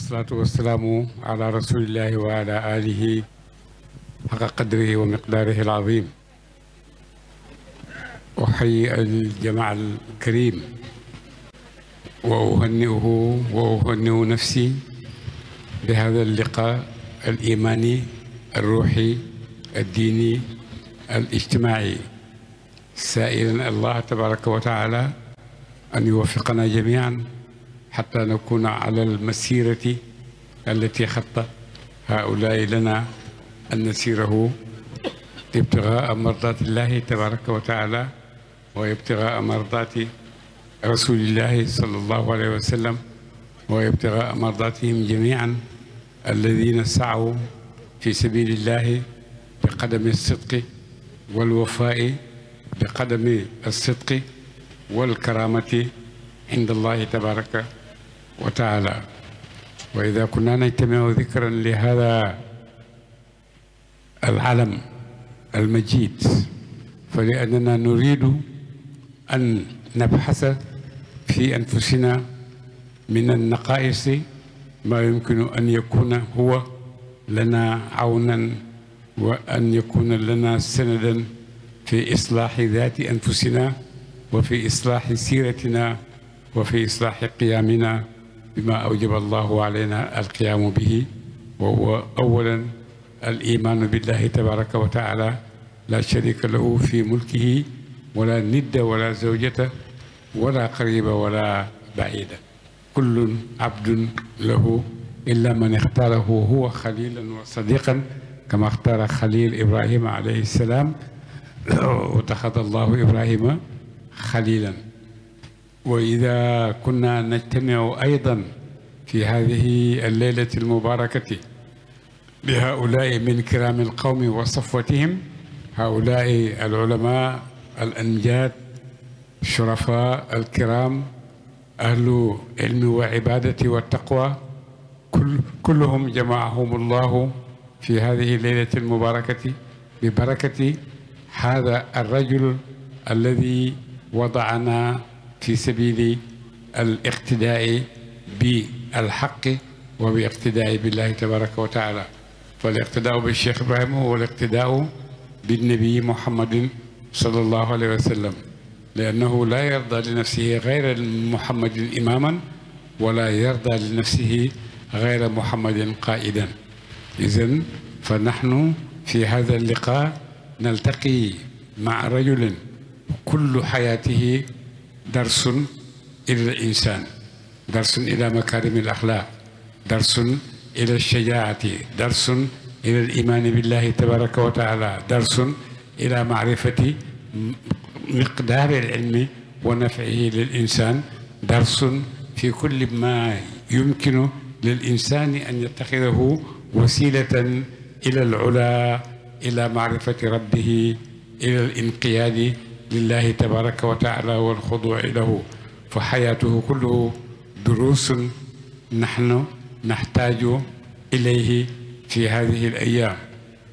والصلاة والسلام على رسول الله وعلى آله حق قدره ومقداره العظيم. أحيي الجماعة الكريم وأهنئه وأهنئ نفسي بهذا اللقاء الإيماني الروحي الديني الاجتماعي، سائلا الله تبارك وتعالى أن يوفقنا جميعا حتى نكون على المسيرة التي خط هؤلاء لنا أن نسيره ابتغاء مرضات الله تبارك وتعالى وابتغاء مرضات رسول الله صلى الله عليه وسلم وابتغاء مرضاتهم جميعا الذين سعوا في سبيل الله بقدم الصدق والوفاء، بقدم الصدق والكرامة عند الله تبارك وتعالى. وإذا كنا نجتمع ذكرا لهذا العلم المجيد فلأننا نريد أن نبحث في أنفسنا من النقائص ما يمكن أن يكون هو لنا عونا وأن يكون لنا سندا في إصلاح ذات أنفسنا وفي إصلاح سيرتنا وفي إصلاح قيامنا بما أوجب الله علينا القيام به، وهو أولا الإيمان بالله تبارك وتعالى لا شريك له في ملكه ولا ند ولا زوجة ولا قريب ولا بعيد، كل عبد له إلا من اختاره هو خليلا وصديقا كما اختار خليل إبراهيم عليه السلام واتخذ الله إبراهيم خليلا. وإذا كنا نجتمع أيضا في هذه الليلة المباركة بهؤلاء من كرام القوم وصفوتهم، هؤلاء العلماء الأنجاد الشرفاء الكرام أهل علم وعبادة والتقوى، كلهم جمعهم الله في هذه الليلة المباركة ببركة هذا الرجل الذي وضعنا في سبيل الاقتداء بالحق وباقتداء بالله تبارك وتعالى. فالاقتداء بالشيخ إبراهيم هو الاقتداء بالنبي محمد صلى الله عليه وسلم، لأنه لا يرضى لنفسه غير محمد إماما ولا يرضى لنفسه غير محمد قائدا. إذن فنحن في هذا اللقاء نلتقي مع رجل كل حياته درس إلى الإنسان، درس إلى مكارم الأخلاق، درس إلى الشجاعة، درس إلى الإيمان بالله تبارك وتعالى، درس إلى معرفة مقدار العلم ونفعه للإنسان، درس في كل ما يمكن للإنسان أن يتخذه وسيلة إلى العلا، إلى معرفة ربه، إلى الانقياد لله تبارك وتعالى والخضوع له. فحياته كله دروس نحن نحتاج إليه في هذه الأيام.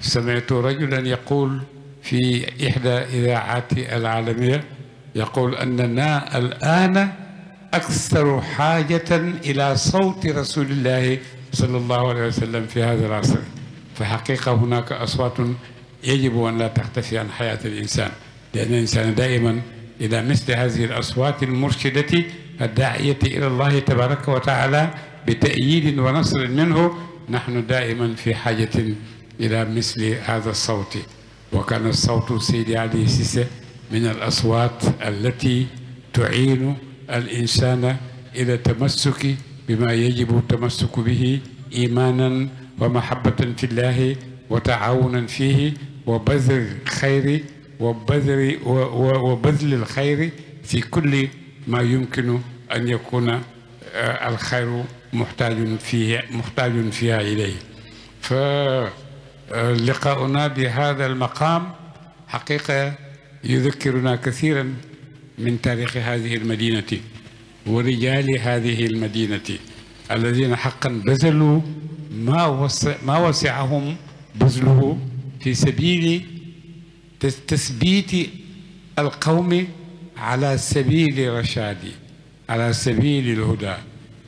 سمعت رجلا يقول في إحدى إذاعات العالمية يقول أننا الآن أكثر حاجة إلى صوت رسول الله صلى الله عليه وسلم في هذا العصر. فحقيقة هناك أصوات يجب أن لا تختفي عن حياة الإنسان، لأن الإنسان دائما إلى مثل هذه الأصوات المرشدة الداعية إلى الله تبارك وتعالى بتأييد ونصر منه، نحن دائما في حاجة إلى مثل هذا الصوت. وكان الصوت سيدي علي سيسي من الأصوات التي تعين الإنسان إلى التمسك بما يجب التمسك به إيمانا ومحبة في الله وتعاونا فيه وبذل الخير وبذل الخير في كل ما يمكن أن يكون الخير محتاج فيها إليه. فلقاؤنا بهذا المقام حقيقة يذكرنا كثيرا من تاريخ هذه المدينة ورجال هذه المدينة الذين حقا بذلوا ما وسعهم بذله في سبيل تثبيت القوم على سبيل الرشاد، على سبيل الهدى.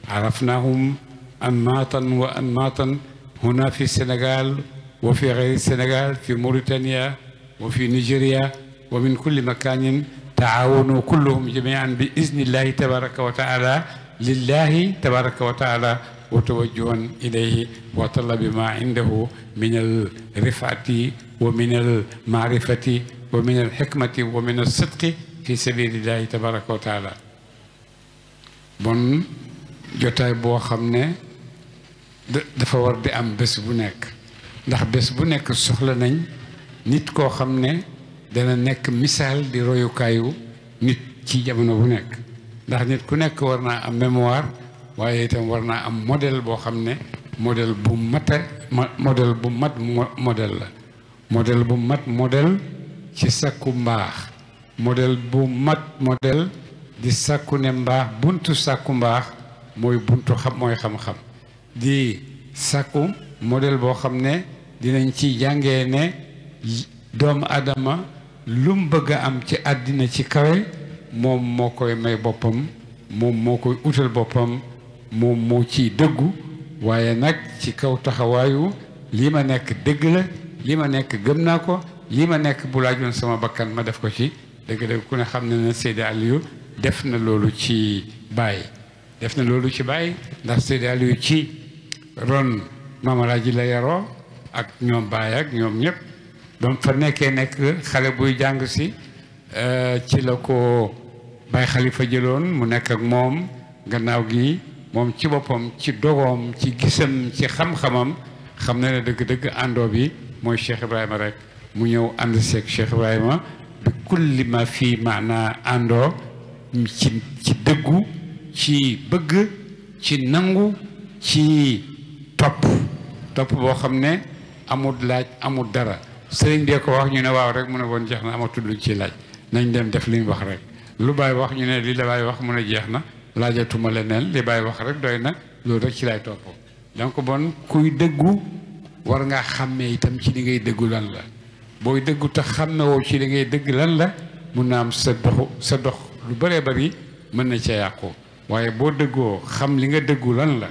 عرفناهم أنماطا وأنماطا هنا في السنغال وفي غير السنغال، في موريتانيا وفي نيجيريا ومن كل مكان، تعاونوا كلهم جميعا بإذن الله تبارك وتعالى لله تبارك وتعالى، وتوجها إليه وطلب ما عنده من الرفعة ومن المعرفة ومن الحكمة ومن الصدق في سبيل الله تبارك وتعالى. bon jotaay boo xam ne dafa war di am bés bu nekk, ndax bés bu nekk soxla nañ nit koo xam ne dana nekk misaal di royukaayu nit ci jamono bu nekk, ndax nit ku nekk war naa am mémoire, waaye itam war naa am modèle boo xam ne modèle bu mata modèle bu mat modèle la, modèle bu mat modèle ci sakku mbaax, modèle bu mat modèle di sakku ne mbaax buntu sakku mbaax mooy buntu xam mooy xam-xam, di sakku modèle boo xam ne dinañ ci jàngee ne doomu adama lu mu bëgg a am ci àddina ci kawe moom moo koy may boppam, moom moo koy utal boppam, moom moo ciy dëggu, waaye nag ci kaw taxawaayu lii ma nekk dëgg la, lii ma nekk gëm naa ko, lii ma nekk bu laajoon sama bakkan ma def ko ci. dëgg-dëgg ku ne xam ne Seydi Aliou def na loolu ci Baye, def na loolu ci Baye, ndax Seydi Aliou ci ron Maam Alaaji la yaroo ak ñoom Baye ak ñoom ñëpp. donc fa nekkee nekk xale buy jàng si ci la ko Baye Khalifa jëloon mu nekk ak moom, gannaaw gi moom ci boppam ci dogoom ci gisam ci xam-xamam xam na ne dëgg-dëgg àndoo bi mooy Cheikh Ibrahima rek, mu ñëw ànd seeg Cheikh Ibrahima bi kulli ma fii maanaa àndoo ci dëggu, ci bëgg, ci nangu, ci topp boo xam ne amul laaj amul dara. sëriñ dee ko wax ñu ne waaw rek mu ne woon jeex na, amatul luñ ci laaj, nañ dem def li ñu wax rek. lu Baay wax ñu ne li la Baay wax mu ne jeex na, laajatuma leneen, li Baay wax rek doy na, loolu rek ci lay topp. donc bon kuy dëggu war ngaa xàmmee itam ci li ngay dëggu lan la. booy dëggu te xàmmewoo ci li ngay dëgg lan la, mun na am sa dox lu bëree bëri mën na ca yàqu. waaye boo dëggoo xam li nga dëggu lan la,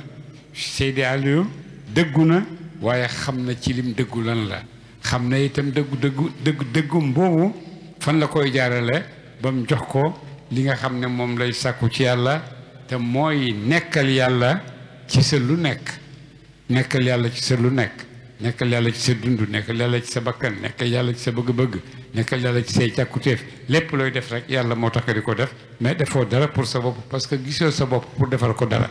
Seydi Aliou dëggu na waaye xam na ci lim dëggu lan la, xam na itam dëggum boobu fan la koy jaarale ba mu jox ko li nga xam ne moom lay sàkku ci yàlla, te mooy nekkal yàlla ci sa lu nekk, nekkal yàlla ci sa lu nekk, nekkal yàlla ci sa dund, nekkal yàlla ci sa bakkan, nekkal yàlla ci sa bëgg-bëgg, nekkal yàlla ci say càkkutéef. lépp looy def rek yàlla moo tax di ko def, mais defoo dara pour sa bopp, parce que gisoo sa bopp pour defal ko dara.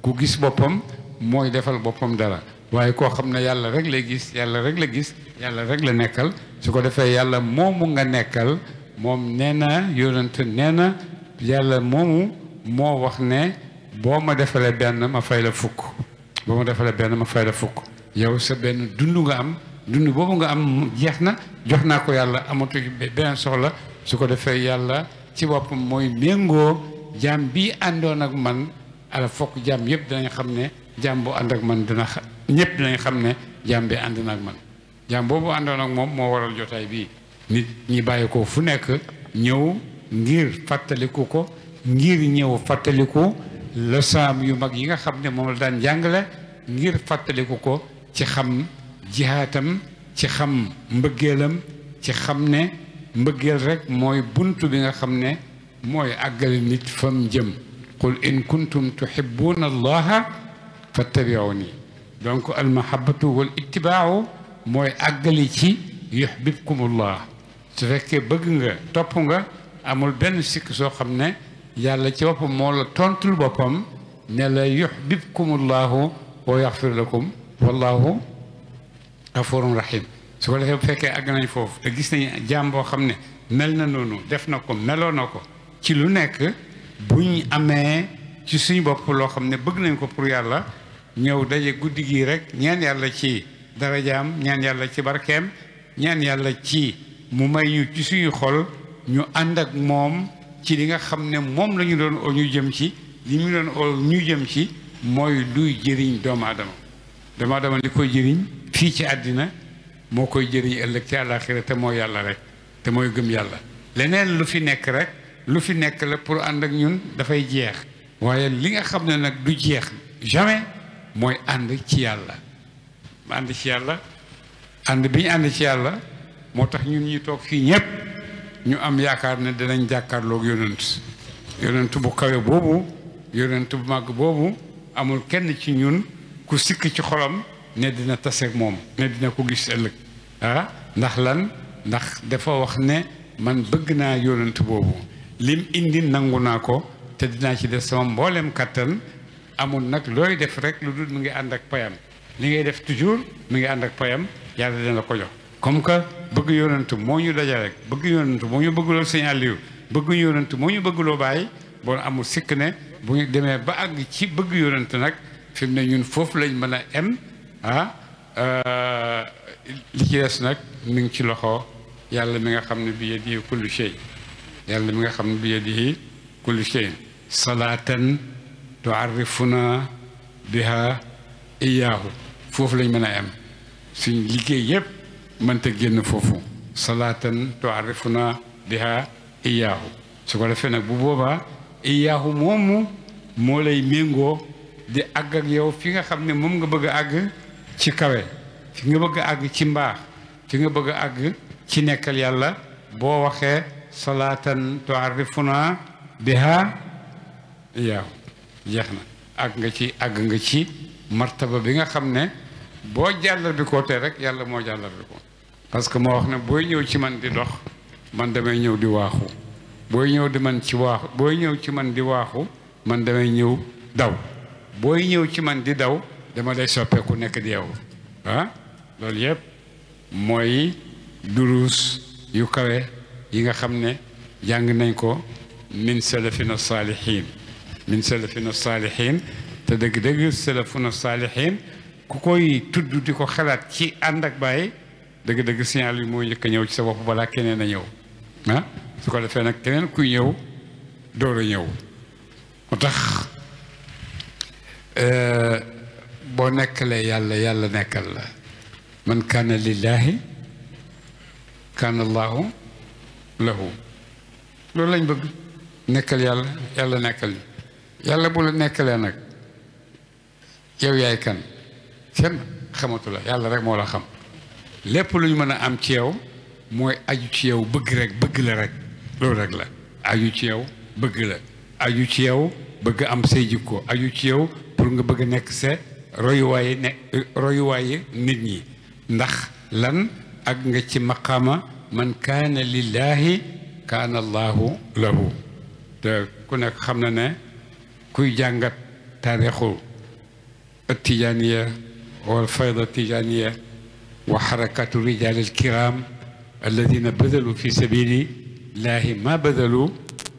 ku gis boppam mooy defal boppam dara, waaye koo xam ne yàlla rek lay gis, yàlla rek la gis, yàlla rek la nekkal, su ko defee yàlla moomu nga nekkal moom nee na yonent nee na yàlla moomu moo wax ne boo ma defalee benn ma fay la fukk, boo ma defalee benn ma fay la fukk. yow sa benn dund nga am, dund boobu nga am jeex na, jox naa ko yàlla, amatu beneen soxla. su ko defee yàlla ci boppam mooy méngoo jaam bi àndoon ak man, ala fokk jaam yëpp dinañ xam ne jaam bu ànd ak man ñëpp dinañ xam ne jaam bi ànd na ak man. jaam boobu àndoon ak moom moo waral jotaay bii. nit ñi bàyyi ko fu nekk ñëw ngir fàttaliku ko, ngir ñëw fàttaliku leçon yu mag yi nga xam ne moom la daan jàngale, ngir fàttaliku ko ci xam jihaatam, ci xam mbëggeelam, ci xam ne mbëggeel rek mooy buntu bi nga xam ne mooy àggale nit fam jëm. qul in kuntum tuhibbuna allaha fattabi'uni. donc al mahabbatu wal ittibaau mooy àggali ci yuhbibkumullah. su fekkee bëgg nga topp nga amul benn sikk soo xam ne yàlla ci boppam moo la tontul boppam ne la yuhbibkumullahu wa yaxfir lakum wallahu gafurun rahim. su ko defee bu fekkee àgg nañ foofu te gis nañ jaam boo xam ne mel na noonu, def na ko, meloo na ko ci lu nekk, buñ amee ci suñu bopp loo xam ne bëgg nañ ko pour yàlla, ñëw daje guddi gii rek ñaan yàlla ci darajaam, ñaan yàlla ci barkeem, ñaan yàlla ci mu may ñu ci suñu xol ñu ànd ak moom ci li nga xam ne moom la ñu doon oo ñu jëm ci, li ñu doon oo ñu jëm ci mooy luy jëriñ doomu aadama. doomu aadama li koy jëriñ fii ci àddina moo koy jëriñ ëllëg ci àllaaxira, te mooy yàlla rek, te mooy gëm yàlla. leneen lu fi nekk rek lu fi nekk la pour ànd ak ñun dafay jeex, waaye li nga xam ne nag du jeex jamais mooy ànd ci yàlla ànd ci yàlla ànd bi ñu ànd ci yàlla moo tax ñun ñi toog fii ñépp ñu am yaakaar ne dinañ jàkkaarloog yonent bu kawe boobu yonent bu màgg boobu amul kenn ci ñun ku sikk ci xolam ne dina taseeg moom ne dina ko gis ëllëg ndax lan ndax dafa wax ne man bëgg naa yonent boobu lim indi nangu naa ko te dinaa ci def sama mboolem kattan amul nag looy def rek lu dul mu ngi ànd ak payam li ngay def toujours mu ngi ànd ak payam yàlla dina la ko jox comme que bëgg yonent moo ñu daja rek bëgg yonent moo ñu bëgguloo sëñ Aliou bëgg yonent moo ñu bëgguloo bàyyi bon amul sikk ne bu ñu demee ba àgg ci bëgg yonent nag fi mu ne ñun foofu lañ mën a em li ci des nag mi ngi ci loxo yàlla mi nga xam ne bi yadihi kullu shay yàlla mi nga xam ne bi yadihi kullu shay salaatan tuarrifuna biha iyaahu foofu lañ mën a em suñ liggéey yépp mënta génn foofu salaatan tuarrifuna biha iyaahu su ko defee nag bu boobaa iyaahu moomu moo lay méngoo di àgg ak yow fi nga xam ne moom nga bëgg a àgg ci kawe fi nga bëgg a àgg ci mbaax fi nga bëgg a àgg ci nekkal yàlla boo waxee salaatan tuarrifuna biha iyaahu jeex na àgg nga ci martaba bi nga xam ne boo jàllar bi ko te rek yàlla moo jàllar bi ko parce que moo wax ne booy ñëw ci man di dox man damay ñëw di waaxu booy ñëw di man ci waaxu booy ñëw ci man di waaxu man damay ñëw daw booy ñëw ci man di daw dama lay soppeeku nekk di yow loolu yëpp mooy duruus yu kawe yi nga xam ne jàng nañ ko min salafina saalihin min salafina saalihin te dëgg-dëgg salafuna saalihin ku koy tudd di ko xalaat ci ànd ak bàyyi dëgg-dëgg signal yi mooy njëkk a ñëw ci sa bopp balaa keneen a ñëw su ko defee nag keneen kuy ñëw door a ñëw moo tax boo nekkalee yàlla yàlla nekkal la man kaana lillaahi kaana allaahu lahu loolu lañ bëgg nekkal yàlla yàlla nekkal yàlla bu la nekkalee nag yow yaay kan kenn xamatu la yàlla rek moo la xam lépp lu ñu mën a am ci yow mooy aju ci yow bëgg rek bëgg la rek loolu rek la aju ci yow bëgg la aju ci yow bëgg am say jikko aju ci yow pour nga bëgg a nekk sa royuwaaye nit ñi ndax lan ak nga ci maqaama man kaana lillaahi kaana allaahu lahu te ku nekk xam na ne kuy jàngat taarixu التجانية والفيضة التجانية وحركات الرجال الكرام الذين بذلوا في سبيل الله ما بذلوا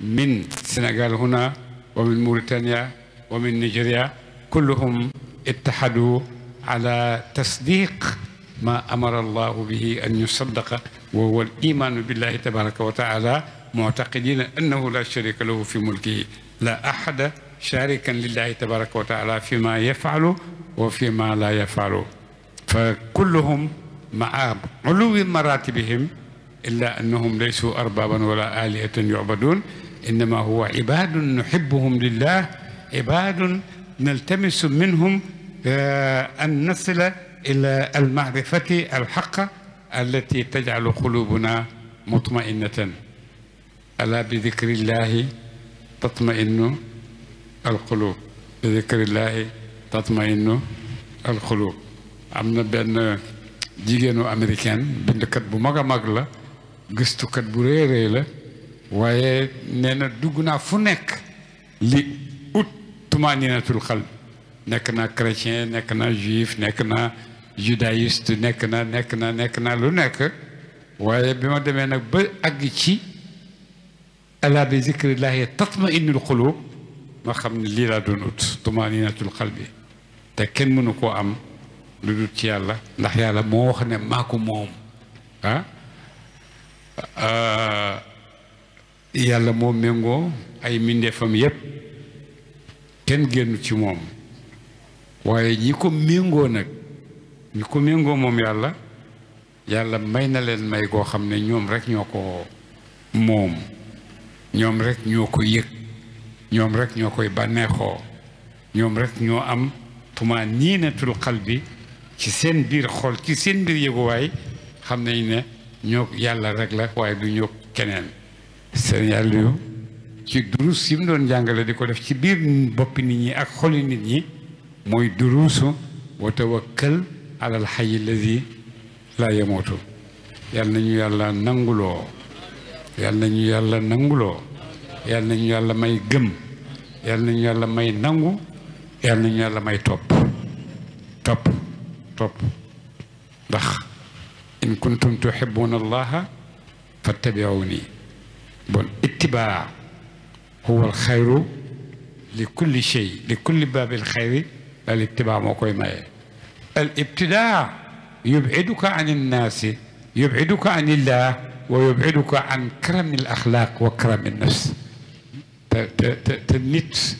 من السنغال هنا ومن موريتانيا ومن نيجيريا كلهم اتحدوا على تصديق ما أمر الله به أن يصدق وهو الإيمان بالله تبارك وتعالى معتقدين أنه لا شريك له في ملكه لا أحد شاركا لله تبارك وتعالى فيما يفعل وفيما لا يفعل فكلهم مع علو مراتبهم إلا أنهم ليسوا أربابا ولا آلهة يعبدون إنما هو عباد نحبهم لله عباد نلتمس منهم أن نصل إلى المعرفة الحق التي تجعل قلوبنا مطمئنة ألا بذكر الله تطمئن القلوب بذكر الله تطمئن القلوب amna ben jigéenu américaine bindkat bu mag a mag la gëstukat bu réeree la waaye nee na dugg naa fu nekk li ut tumaaninatul xal nekk naa chrétien nekk naa juif nekk naa judaïste nekk naa lu nekk waaye bi ma demee nag ba àgg ci ala bi zikrillahi tatma'innul qulub ma xam ne lii laa doon ut tumaaninatul xal bi te kenn mënu koo am lu dul ci yàlla ndax yàlla moo wax ne maa ko moom yàlla moo méngoo ay mbindeefam yépp kenn génn ci moom waaye ñi ko méngoo nag ñi ko méngoo moom yàlla may na leen may goo xam ne ñoom rek ñoo ko moom ñoom rek ñoo ko yëg ñoom rek ñoo koy bànneexoo ñoom rek ñoo am tumaaniinatul qalbi ci seen biir xol ci seen biir yëguwaay xam nañ ne ñoo yàlla rek la waaye du ñoo keneen sëriñ Aliou ci durus yi mu doon jàngale di ko def ci biir boppi nit ñi ak xoli nit ñi mooy duruusu wa tawakkal alal hayyi alladi laa yamuutu yàlla nañu yàlla nanguloo yàlla nañu yàlla nanguloo yàlla nañu yàlla may gëm yàlla nañu yàlla may nangu yàlla nañu yàlla may topp ndax in kuntum tuhibbuna allaha fattabi'uni bon ittibaa huwa alxayru li kulli shay li kulli baabil xayri al ittibaa moo koy maye al ibtidaa yub'iduka an innaasi yub'iduka an illah wa yub'iduka an karami al axlaaq wa karami nafs te nit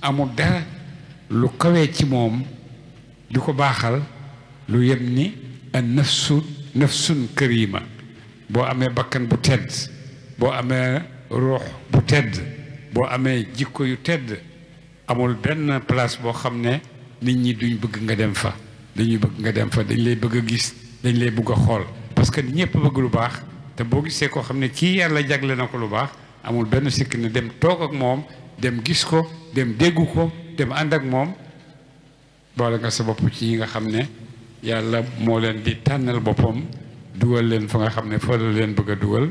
amul dara lu kawee ci moom di ko baaxal lu yem ni an nafsun karima boo amee bakkan bu tedd boo amee ruux bu tedd boo amee jikko yu tedd amul benn place boo xam ne nit ñi duñ bëgg nga dem fa dañuy bëgg nga dem fa dañ lay bëgg a gis dañ lay bëgg a xool parce que ñëpp bëgg lu baax te boo gisee koo xam ne kii yàlla jagle na ko lu baax amul benn sikk ne dem toog ak moom dem gis ko dem déggu ko dem ànd ak moom boole nga sa bopp ci yi nga xam ne yàlla moo leen di tànnal boppam dugal leen fa nga xam ne fa la leen bëgg a dugal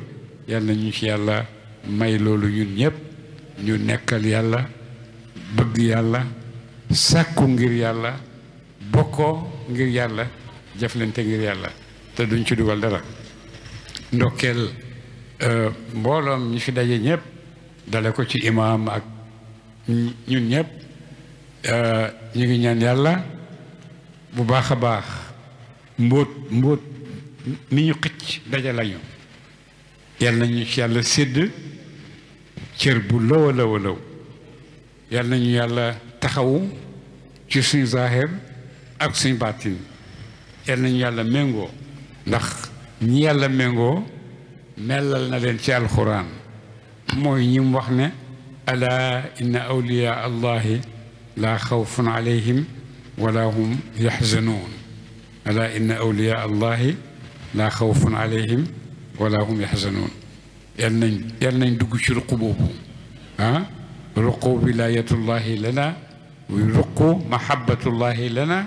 yàlla ñu ci yàlla may loolu ñun ñëpp ñu nekkal yàlla bëgg yàlla sàkku ngir yàlla bokkoo ngir yàlla jëflante ngir yàlla te duñ ci dugal dara ndokkeel mbooloom ñi fi daje ñëpp dale ko ci imaam ak ñun ñëpp ñu ngi ñaan yàlla bu baax a baax mbóot mi ñu xëcc daje lañu yàlla nañu ci yàlla sédd cër bu law a law a law yàlla nañu yàlla taxawu ci suñu zaahir ak suñu baatin yàlla nañu yàlla méngoo ndax ñi yàlla méngoo melal na leen ci alxuraan mooy ñi mu wax ne alaa inna awliyaa allahi laa xawfun alayhim wala hum yaxzanuun alaa inna awliyaa allahi laa xawfun alayhim wala hum yaxzanuun yal nañ dugg ci ruq boobu ruqu wilaayatullahi lana ruqu mahabbatullahi lana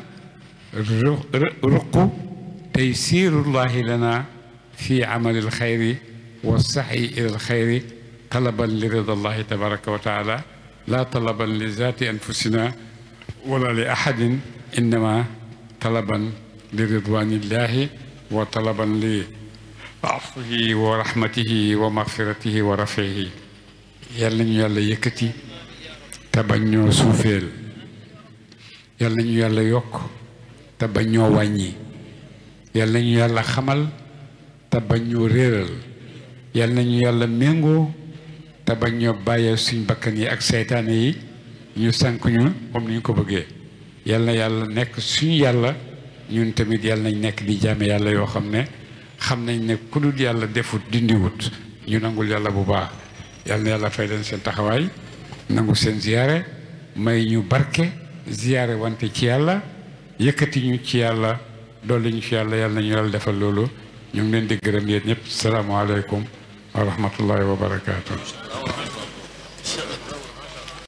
ruqu taysirullahi lana fi amali alxayri wa saxyi ila alxayri talaban li rida allahi tabaraka wa taala laa talaban li zaati anfusina wala li ahadin innama talaban li ridwanillahi wa talaban li afuhi wa rahmatihi wa magfiratihi wa rafihi yal nañu yàlla yëkkati te bañ ñoo suufeel yal nañu yàlla yokk te bañ ñoo wàññi yal nañu yàlla xamal te bañ ñoo réeral yal nañu yàlla méngoo te bañ ñoo bàyyee suñ bakkan yi ak seytaane yi ñu sànk ñu comme ni ñu ko bëggee yal na yàlla nekk suñu yàlla ñun tamit yal nañ nekk di jaame yàlla yoo xam ne xam nañ ne ku dul yàlla defut dindiwut ñu nangul yàlla bu baax yal na yàlla fay leen seen taxawaay nangu seen ziyaare may ñu barke ziyaare wante ci yàlla yëkkati ñu ci yàlla dolli ñu ci yàlla yal nañu yàlla defal loolu ñu ngi leen di gërëm yéen ñëpp salaamaaleykum wa rahmatullahi wa barakaatu.